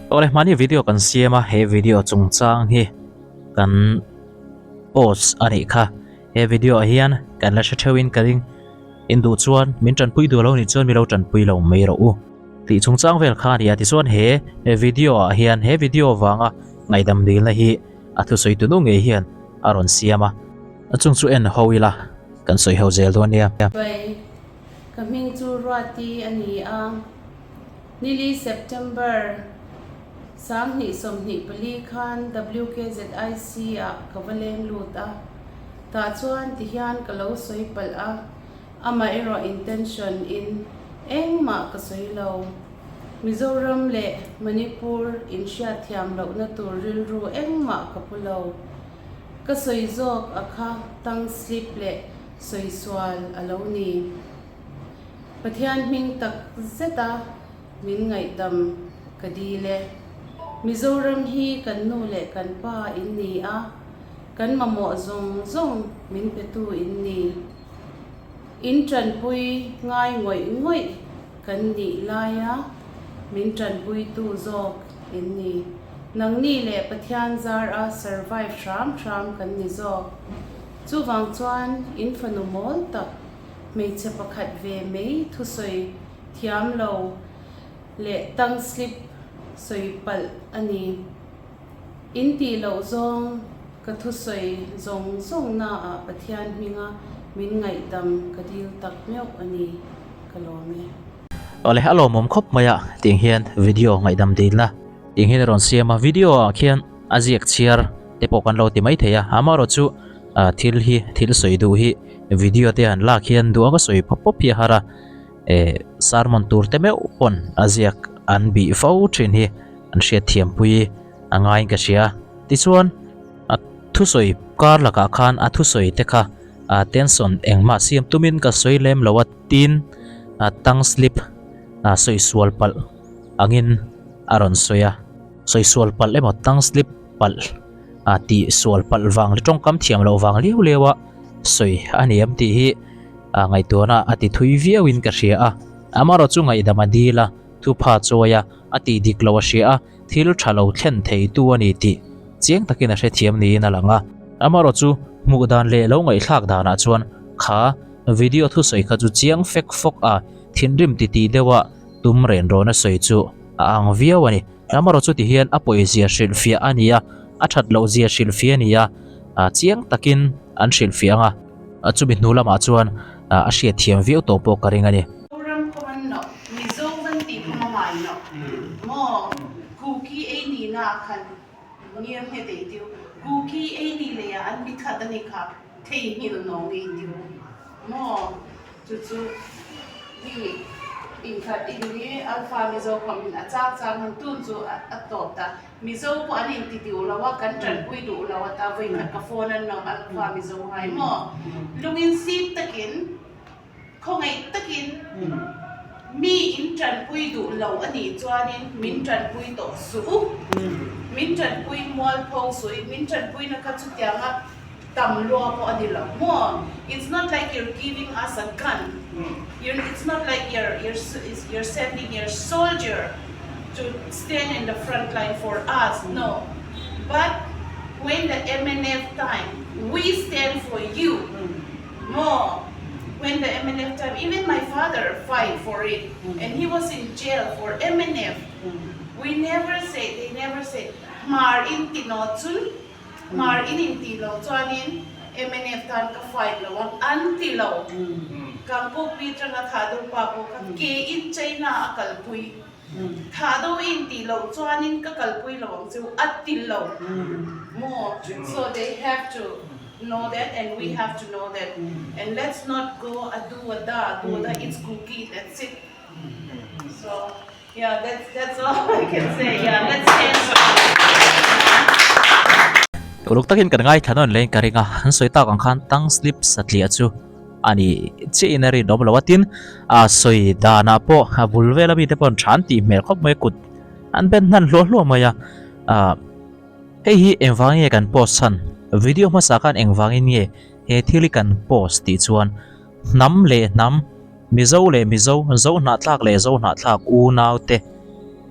Awle hmani video kan siam a, he video chungchang hi kan post a nih kha. He video ah hian kan la hre theuhin ka ring. In duh chuan min tanpui duh lo nih chuan mi lo tanpui lo mai rawh u. Tih chungchang vel kha a ni a, tichuan he video ah hian he video vanga ngaihdam dilna hi a thusawi tunu ngei hian a rawn siam a. A chung chu en ho ila kan sawi ho zel dawn nia. Bai, ka hming chu Ruati a ni a. Nili September 2024 khan WKZIC ah ka va leng lut a, tah chuan tihian ka lo sawi palh a, amah erawh intention in engmah ka sawi lo. Mizoram leh Manipur inhriatthiam lohna tur rilru engmah ka pu lo. Ka sawi zawk a kha tongue slip leh sawi sual a lo ni. Pathian hming tak zeta min ngaihdam ka dil e. Mizoram hi kan nu leh kan pa in ni a, kan mamawh zawng zawng min petu in ni. In tanpui ngai ngawih ngawih kan nih laia min tanpuitu zawk in ni. Nangni leh Pathian zar a survive hram hram kan ni zawk. Chuvang chuan in fanu mawl tak Hmeichhe pakhat ve mai thusawi thiam lo leh tongue slip sawi palh a ni. In tih loh zawng ka thusawi zawng zawng naah Pathian hminga min ngaihdam ka dil tak meuh a ni. Ka lawm e. Awle a lawmawm khawp mai a tiang hian video ngaihdam dilna tiang hian a rawn siam a video ah khian a ziak chhiar te pawh kan lo ti mai thei a amaherawh chu ah thil hi thil sawi duh hi video te han lak hian duh anga sawi pawp pawp hi a har a eh sermon tur te meuh pawn a ziak an bih fo thin hi an hriat thiam pui a ngaiin ka hria tichuan a thusawi kar lakah khan a thusawi te kha ah tension engmah siam tumin ka sawi lem lo a tin ah tongue slip ah sawi sual palh angin a rawn sawi a sawi sual palh emaw tongue slip palh. a tih sual palh vang leh tawngkam thiam loh vang liau liau a sawi a ni em tih hi a ngaihtuahna a ti thui viau in ka hria a amaherawh chu ngaihdam a dil a thupha chawi a a tih dik loh a hria a thil tha lo thlen thei tu a ni tih chiang takin a hrethiam niin a lang a amaherawh chu hmuh dan leh lo ngaihthlak danah chuan kha video thusawi kha chu chiang fek fawk a thinrim titih deuh a tum ren rawn a sawi chu a ang viau a ni. Amaherawh chu tihian a pawizia hrilhfiah a ni a, a that lohzia hrilhfiah a ni a, chiang takin an hrilhfiah ang a, chumi hnu lamah chuan a hriatthiam viau tawh pawh ka ring a ni. Zoram khaw van loh, Mizo van tih kha mamai loh maw? Kuki ei nihna ah khan ngir nghet ei tiu, Kuki ei nih lei ah an mithat a ni kha theihnghilh nawng ei tiu maw? Chu chu hi inkhat in hi Alpha Mizo khawm in a chak chak hman tun chu a tawp ta. Mizo pawh an inti duh lo a, kan tanpui duh lo a ta vawikhat ka phone an lawm Alpha Mizo hai maw? Lungin sip takin, khawngaih takin mi in tanpui duh lo a nih chuanin min tanpui tawh suh u. Min tanpui mualpho suh i, min tanpuina kha chutianga tam lua pawh a ni lo maw it's not like you're giving us a gun you're it's not like you're you're you're sending your soldier to stand in the front line for us no but when the M_N_F time we stand for you maw when the M_N_F time even my father fight for it and he was in jail for M_N_F we never say they never say hmar in ti naw chun Hmar in intih loh chuanin mnf tan ka fight lo ang an ti lo. Kangpawk pi atanga Thahdo pa pawh kha ke in China a kalpui. Thahdo i intih loh chuanin ka kalpui lo ang chu a ti lo maw? So they have to know that and we have to know that and let's not go a do a da a do a da it's Kuki that's it. So. Yeah that's that's all I can say yeah let's stand for Uluk takin kan ngaithla nawn leh in ka ring a, an sawi tak ang khan tongue slip satliah chu a ni chiah in a rinawm lo a, tin a sawi danah pawh a bul vel ami te pawh an tha an tih hmel khawp mai a, kut an ben hnan hluah hluah mai a, ah hei hi engvang nge kan post chhan video hmasa khan engvangin nge he thil hi kan post tih chuan hnam leh hnam Mizo leh Mizo, Zohnahthlak leh Zohnahthlak unaute.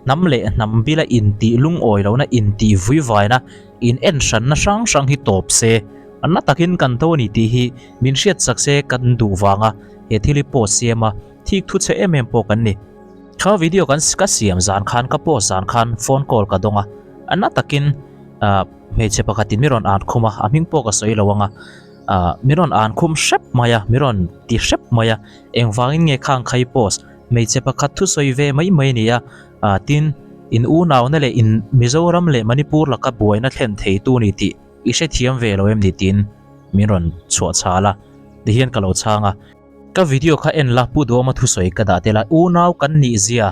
Hnam leh hnam bila intih lungawi lohna, intih vuivaina, in en hranna hrang hrang hi tawp se, na takin kan do a ni tih hi min hriat chak se kan duh vanga he thil hi post siam a, thik thu chhe em em pawh kan ni. Kha video kan ka siam zan khan ka post zan khan phone call ka dawng a, a na takin hmeichhe pakhatin mi rawn an khum a, a hming pawh ka sawi lo ang a, mi rawn an khum hrep mai a, mi rawn ti hrep mai a, engvangin nge khang kha i post Hmeichhe pakhat thusawi ve mai mai a ni a, tin, in unauna leh in Mizoram leh Manipur laka buaina thlen theitu ni tih i hrethiam ve lo em ni tiin min rawn chhuah chhal a, tihian ka lo chhang a. Ka video kha en la Pu Duhawma thusawi ka dah tel a, unau kan nih zia,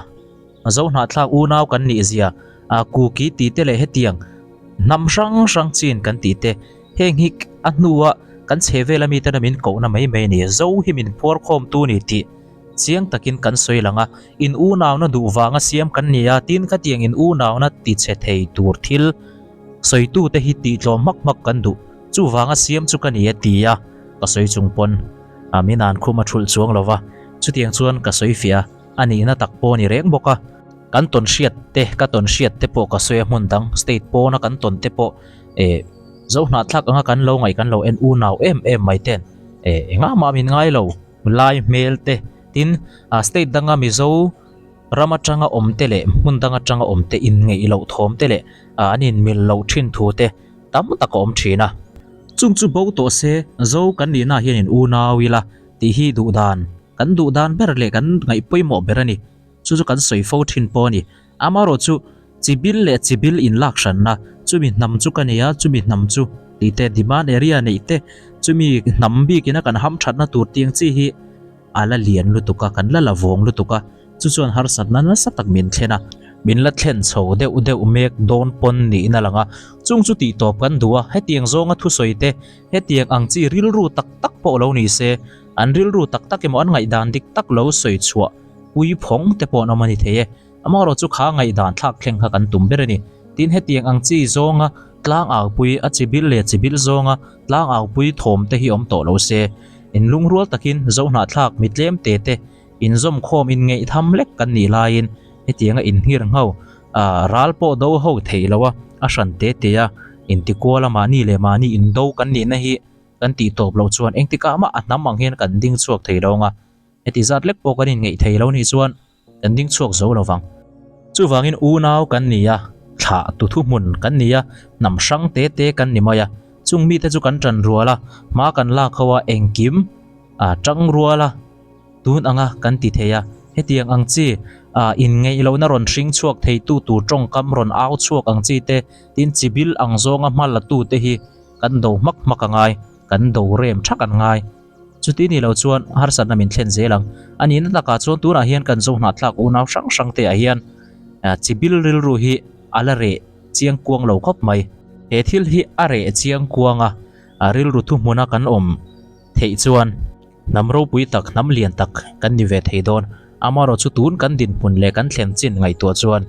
Zohnahthlak unau kan nih zia, Kuki tih te leh hetiang hnam hrang hrang chin kan tih te, heng hi a hnua kan chhe vela mitena min kohna mai mai a ni, Zo hi min phuarkhawmtu ni tih Chiang takin kan sawi lang a, in unauna duh vanga siam kan ni a, tin khatiang in unauna ti chhe thei tur thil sawitute hi tih tlawm hmak hmak kan duh, chuvanga siam chu ka ni a ti a, ka sawi chung pawn a min an khum a thulh chuang lo va, chutiang chuan ka sawi fiah a, a nihna tak pawh a ni reng bawk a. Kan tawn hriat te, ka tawn hriat te pawh ka sawi a hmun dang state pawna kan tawn te pawh eh Zohnahthlak anga kan lo ngaih kan lo en unau em em mai ten eh engah mah min ngai lo. Lai hmel te, tin state danga Mizo ram atanga awm te leh hmun dang atanga awm te inngeih loh thawm te leh an inmil loh thin thu te tam tak a awm thin a. Chung chu bo tawh se Zo kan nihna hian in unau ila tih hi duh dan, kan duh dan ber leh kan ngaih pawimawh ber a ni. Chu chu kan sawi fo thin pawh a ni. Amaherawhchu Chibil leh chibil inlak hranna, chumi hnam chu ka nei a, chumi hnam chu tih te, demand area neih te, chumi hnam bikin a kan hamthatna tur tiang chi hi a la lian lutuk a, kan la la vawng lutuk a, chu chuan harsatna nasa tak min thlen a, min la thlen chho deuh deuh mek dawn pawn niin a lang a, chung chu tih tawp kan duh a, hetiang zawnga thusawi te, hetiang ang chi rilru tak tak pawh lo ni se, an rilru tak tak emaw an ngaihdan dik tak lo sawi chhuah pui phawng te pawh an awm a ni thei e. Amaherawh chu kha ngaihdan thlak thleng kha kan tum ber a ni. Tin hetiang ang chi zawnga tlang aupui a chibil leh chibil zawnga tlang aupui thawm te hi awm tawh lo se. Inlungrual takin Zohnahthlak mi tlem te te inzawmkhawm inngeihtham lek kan nih laiin hetianga inhngir ngho ral pawh do ho theih loh a, a hran te te a intikuala mahni leh mahni indo kan nihna hi kan tih tawp loh chuan engtikah mah a hnam ang hian kan ding chhuak thei lo ang a. Heti zat lek pawh kan inngeih thei lo nih chuan kan ding chhuak zo lo vang. Chuvangin unau kan ni a, thlah tu thuhmun kan ni a, hnam hrang te te kan ni mai a, chung mite chu kan tan rual a, hma kan lak ho a, engkim a tang rual a, tun anga kan ti thei a, hetiang ang chi a inngeih lohna rawn hring chhuak theitu tur tawngkam rawn au chhuak ang chi te, tin chibil ang zawnga hma la tu te hi kan do hmak hmak a ngai, kan do rem thak an ngai. Chuti ni lo chuan harsatna min thlen zel ang. A nihna takah chuan tunah hian kan Zohnahthlak unau hrang hrang te ah hian chibil rilru hi a la reh chiang kuang lo khawp mai. He thil hi a reh chiang kuang a, rilru thuhmuna kan awm theih chuan hnam ropui tak, hnam lian tak kan ni ve thei dawn. Amaherawhchu tun kan dinhmun leh kan thlen chin ngaihtuah chuan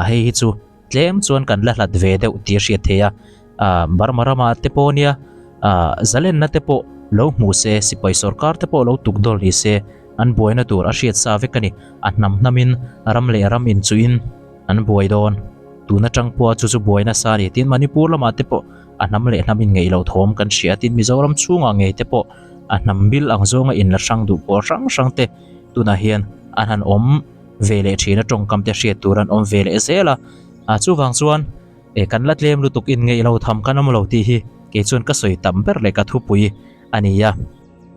hei hi chu Tlem chuan kan la hlat ve deuh tih a hriat theih a, ah Burma rama te pawh nia ah zalenna te pawh lo hmu se, sipai sorkar te pawh lo tuk dawl ni se, an buaina tur a hriat sa vek a ni, a hnam hnamin ram leh ram inchuhin an buai dawn, tun atang pawha chu chu buai nasa a ni, tin Manipur lamah te pawh a hnam leh hnam inngeih loh thawm kan hria, tin Mizoram chhungah ngei te pawh a hnam bil ang zawnga inla hrang duh pawl hrang hrang te tunah hian an han awm. ve leh thin a tawngkam te hriat tur an awm ve leh zel a ah chuvang chuan eh kan la tlem lutuk in ngeih lo tham kan awm lo tih hi kei chuan ka sawi tam ber leh ka thupui a ni a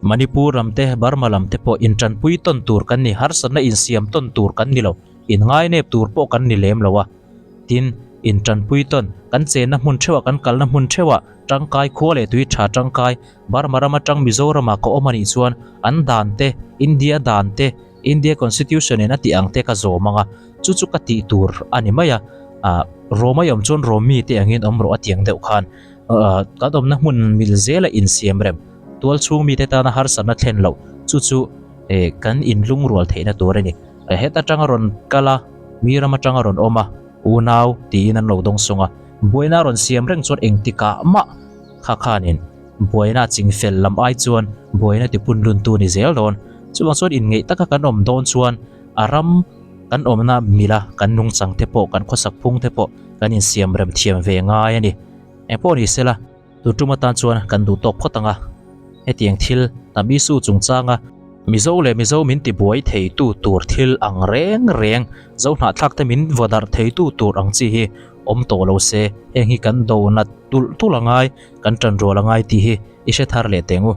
Manipur lam te Burma lam te pawh intanpui tawn tur kan ni harsatna insiam tawn tur kan ni lo inngainep tur pawh kan ni lem lo a tin intanpui tawn kan chenna hmun theuhah kan kalna hmun theuhah tangkai khua leh tui tha tangkai Burma ram atang Mizoram ah ka awm a nih chuan an dan te India dan te India Constitution in a tih ang te ka zawm ang a, chu chu ka tih tur a ni mai a, ah Rome a i awm chuan Rome mi te angin awm rawh a tih ang deuh khan ah kan awmna hmun mil zela insiam rem tual chhung mite tana harsatna thlen loh chu chu eh kan inlungrual theihna tur a ni. Heta tanga rawn kal a, mi ram atanga rawn awm a, unau tiin an lo dawng sawng a, buaina rawn siam reng chuan engtikah mah kha khanin buaina chingfel lam ai chuan buaina ti punluntu ni zel dawn. Chuvang chuan inngeih taka kan awm dawn chuan a ram Kan awmna mila kan nungchang te pawh kan khawsak phung te pawh kan insiam rem thiam ve ngai a ni. Engpawh ni sela, tun tum atan chuan kan duh tawk phawt ang a. Hetiang thil tam Isu chungchanga Mizo leh Mizo min tibuai theitu tur thil ang reng reng, Zo hnahthlak te min vawdarh theitu tur ang chi hi awm tawh lo se, heng hi kan do nat tulh tulh a ngai, kan tanrual a ngai tih hi i hre thar leh teng u.